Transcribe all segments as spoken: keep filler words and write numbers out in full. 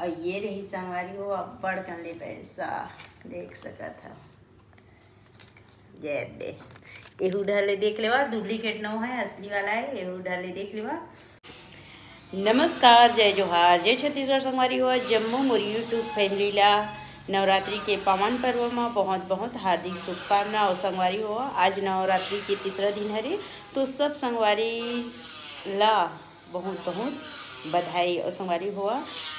अउ ये रही संगवारी हो, अब्बड़ कन ले पैसा देख सकत हव। ये दे, एहू डहर ले देख लेवा, duplicate नोहे, असली वाला हे। एहू डहर ले देख लेवा। नमस्कार, जय जोहार, जय छत्तीसगढ़ संगवारी हो। जम्मो मोर YouTube family ला नवरात्रि के पावन पर्व म बहुत बहुत हार्दिक शुभकामना। अउ संगवारी हो, आज नवरात्रि के तीसरा दिन हरे, तो सब संगवारी ला बहुत बहुत बधाई। अउ संगवारी हो,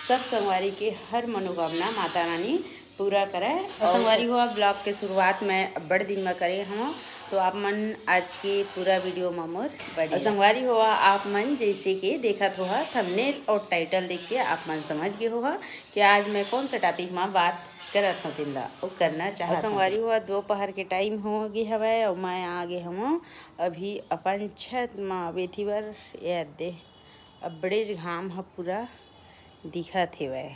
सब संगवारी के हर मनोकामना माता रानी पूरा करय। अउ संगवारी हो, vlog के शुरुआत मैं अब्बड़ दिन म करे हवं, तो आप मन आज के पूरा video म मोर बने। अउ संगवारी हो, आप मन जैसे के देखत होहा, thumbnail अउ title देख के आप मन समझ गे होहा कि आज मैं कौन सा topic म बात करत हवं, तेन ला अउ करना चाहत हवं। संगवारी हो, दोपहर के time हो गे हवय अउ मैं आ गे हवं अभी अपन छत म बेथी बर। ये दे, अब्बड़ेच घाम ह पूरा दिखत हेवय,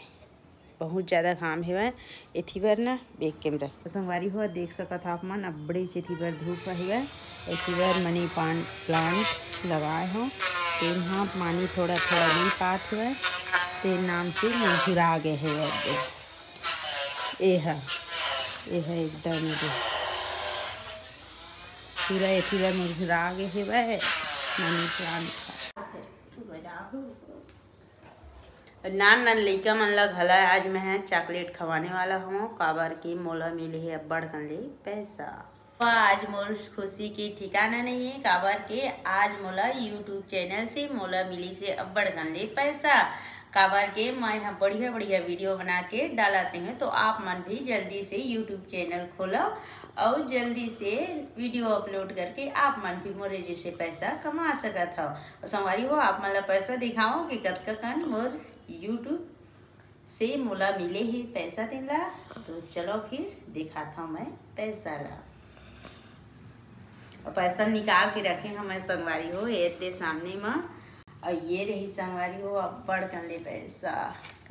बहुत ज्यादा घाम हेवय। एथी बर न back camera से। संगवारी हो, देख सकत हव आप मन, अब्बड़ेच एथी बर धूप हेवय। एथी बर money plant लगाए हो, तेन ह पानी थोड़ा थोड़ा नइ पात हेवय, तेन नाम से मुरझुरा गे हेवय। ए ह, ए ह एकदम एदे पूरा एथी बर मुरझुरा गे हेवय, money plant ह। नान नान लइका मन ला घला आज मैं ह chocolate खवाने वाला हवं, काबर कि मोला मिले हे अब्बड़ कन ले पैसा। आज मोर खुशी के ठिकाना नइ हे, काबर के आज मोला YouTube channel से मोला मिलिस हे अब्बड़ कन ले पैसा। काबर के मैं ह बढ़िया बढ़िया video बना के डालत रही हूँ, तो आप मन भी जल्दी से YouTube channel खोलव अउ जल्दी से video upload करके आप मन भी मोरे जैसे पैसा कमा सकत हव। अउ संगवारी हो, आप मन ला पैसा दिखाओ कि कतका कन मोर YouTube से मोला मिले हे पैसा, तेन ला। तो चलो फिर दिखात हव मैं पैसा ला। अउ पैसा निकाल के रखे हवं मैं संगवारी हो, एदे सामने म। अउ ये रही संगवारी हो, अब्बड़ कन ले पैसा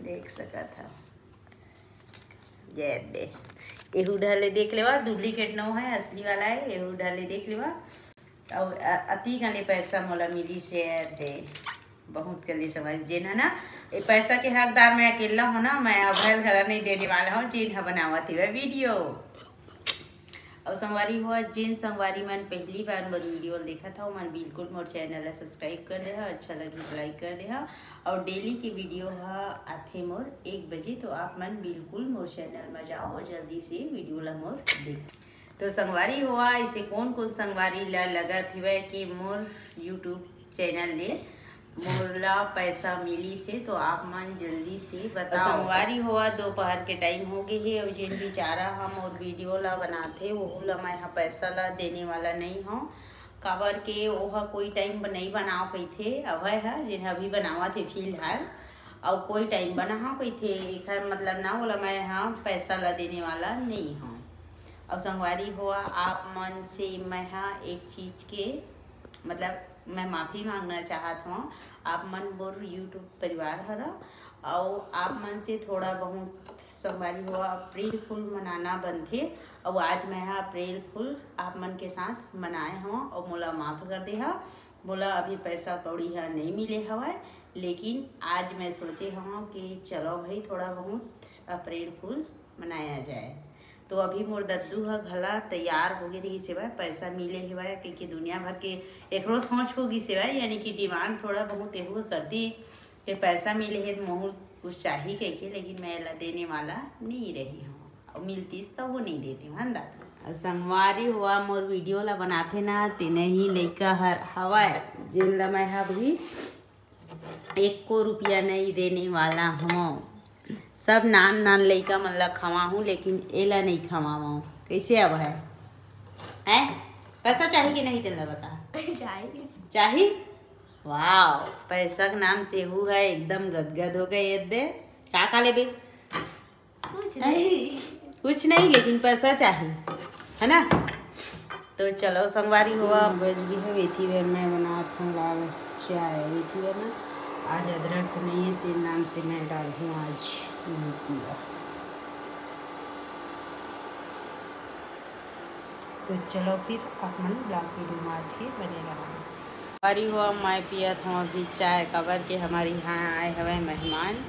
देख सकत हव। ये दे, एहू डहर ले देख लेवा, duplicate नोहे, असली वाला हे। एहू डहर ले देख लेवा। अउ अ-, अति कन ले पैसा मोला मिलिस हे, ये दे, बहुत कन ले संगवारी। जेन ह ना, ए पैसा के हकदार मैं अकेला हूँ ना, मैं अभय घला नहीं देने वाला हूँ, जेन ह बनावत हेवय video। अउ संगवारी हो, जेन संगवारी मन पहली बार मोर video ल देखत हव, मन बिल्कुल मोर channel ला subscribe कर देहा, अच्छा लगी तो like कर देहा। अउ daily के video ह आथे मोर एक बजे, तो आप मन बिल्कुल मोर channel म जाओ अउ जल्दी से video ला मोर देखा। तो संगवारी हो, इसे कौन कौन संगवारी ला लगत हेवय कि मोर YouTube channel ले मोला पैसा मिलिस हे, तो आप मन जल्दी से बताओ। संगवारी हो, दोपहर के time हो गे हे, अउ जेन बेचारा ह मोर video ला बनाथे, ओहू ला मैं ह पैसा ला देने वाला नइ हव, काबर के ओह कोई time नइ बनाव कहिथे, अभय ह, जेन ह अभी बनावत हे फिलहाल, अउ कोई time बनाहव कहिथे, एखर मतलब ना ओला मैं ह पैसा ला देने वाला नइ हव। अउ संगवारी हो, आप मन से मैं ह एक चीज के मतलब मैं माफ़ी मांगना चाहत हव, आप मन मोर YouTube परिवार हरव, अउ आप मन से थोड़ा बहुत संगवारी हो April Fool मनाना बनथे, अउ आज मैं ह April Fool आप मन के साथ मनाए हव, अउ मोला माफ़ कर देहा। मोला अभी पैसा कौड़ी ह नइ मिले हवय, लेकिन आज मैं सोचे हव कि चलो भाई, थोड़ा बहुत April Fool मनाया जाए। तो अभी मोर दद्दू ह घला तैयार होगे रहिस हेवय, पैसा मिले हेवय कहिके दुनिया भर के एकरो सोच हो गिस हेवय, यानी कि demand थोड़ा बहुत एहू ह कर दिस कि पैसा मिले हे त मोहू कुछ चाही कहिके, लेकिन मैं एला देने वाला नइ रही हव। अउ मिलतिस त वो नइ देते हन दादा। अउ संगवारी हो, मोर video ला बनाथे ना, तेने ही लइका हर हवय, जेन ला मैं ह अभी एको रुपया नइ देने वाला हव। सब नान नान लइका मन ला खवाहूँ, लेकिन एला नइ खवावव। कैसे अब है? हैं? पैसा चाही कि नहीं, तेन ला बता। चाही। चाही? वाह, पैसा के नाम से हू है, एकदम गदगद हो गए। ये दे, का का लेबे? कुछ नहीं। कुछ नहीं, लेकिन पैसा चाही, है ना? तो चलो संगवारी हो, बज गे हे, एथी बर मैं बनात हूँ लाल चाय। एथी बर ना, आज अदरक नहीं है, तेन नाम से मैं डालहूँ आज नींबू ला। तो चलो फिर आप मन vlog video में आज के बने रहा। संगवारी हो, मैं पियत हूँ अभी चाय, काबर के हमर यहाँ आए हवय मेहमान।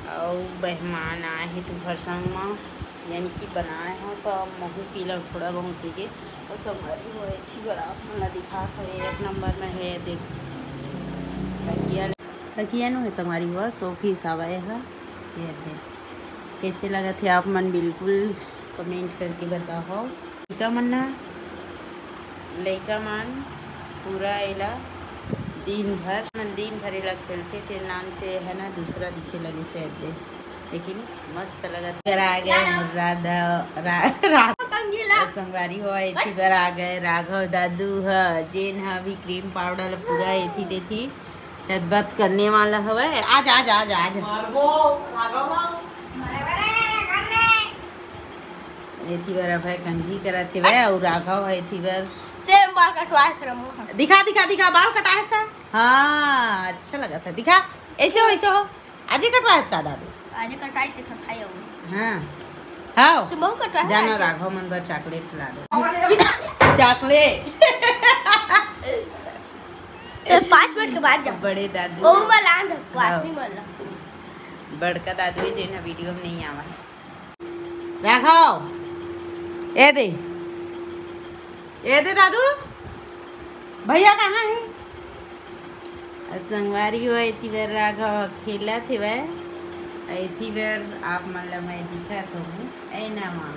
अउ अउ मेहमान आए हे तुंहर संग म, यानी कि बनाए हो, तो महू पी ला थोड़ा बहुत देके। अउ संगवारी हो, एथी बर आप मन ला दिखात हवे, एक नंबर में हे। देख, तकिया, तकिया नो हे संगवारी हो, शो पीस हवय ह। ये दे, कैसे लगत हे आप मन, बिल्कुल comment करके बताओ। लइका मन ना, लइका मन पूरा एला दिन भर, मन दिन भर एला खेलथे, तेन नाम से है ना, दूसरा दिखे लगे से दे, लेकिन मस्त लगत। घर आ गए मोर राधा, रा-, रा-, कंघी ला। संगवारी हो, एथी बर आ गए राघव दादू ह, जेन ह अभी क्रीम पाउडर ल पूरा एथी तेथी शरबत करने वाला हवय। आज, आज, आज, आज। मारबो, राघव। एथी बर अभय कंघी करत हेवय अउ राघव ह एथी बर। सेम बाल कटवाए थे मोर। दिखा, दिखा, दिखा, बाल कटाए सा। हाँ, अच्छा लगत हे। दिखा, ऐसे हो, ऐसे हो। आज ही कटवाए का दादू? आज ही कटाए से कटाए हो। हाँ। हाँ। सुबह कटवाए जाना आज। राघव मन बर चॉकलेट ला दे। चॉकलेट। तो पाँच मिनट के बाद जाओ। बड़े दादू। ओ वाला आंध, वासनी वाला। बड़का दादू हे, जेन ह वीडियो में नहीं आवा। राघव, ए दे, ए दे दादू, भैया कहाँ हे? अउ संगवारी हो, एथी बर राघव खेलत हेवय, एथी बर आप मन ला मैं दिखत होहूँ, ऐना मा।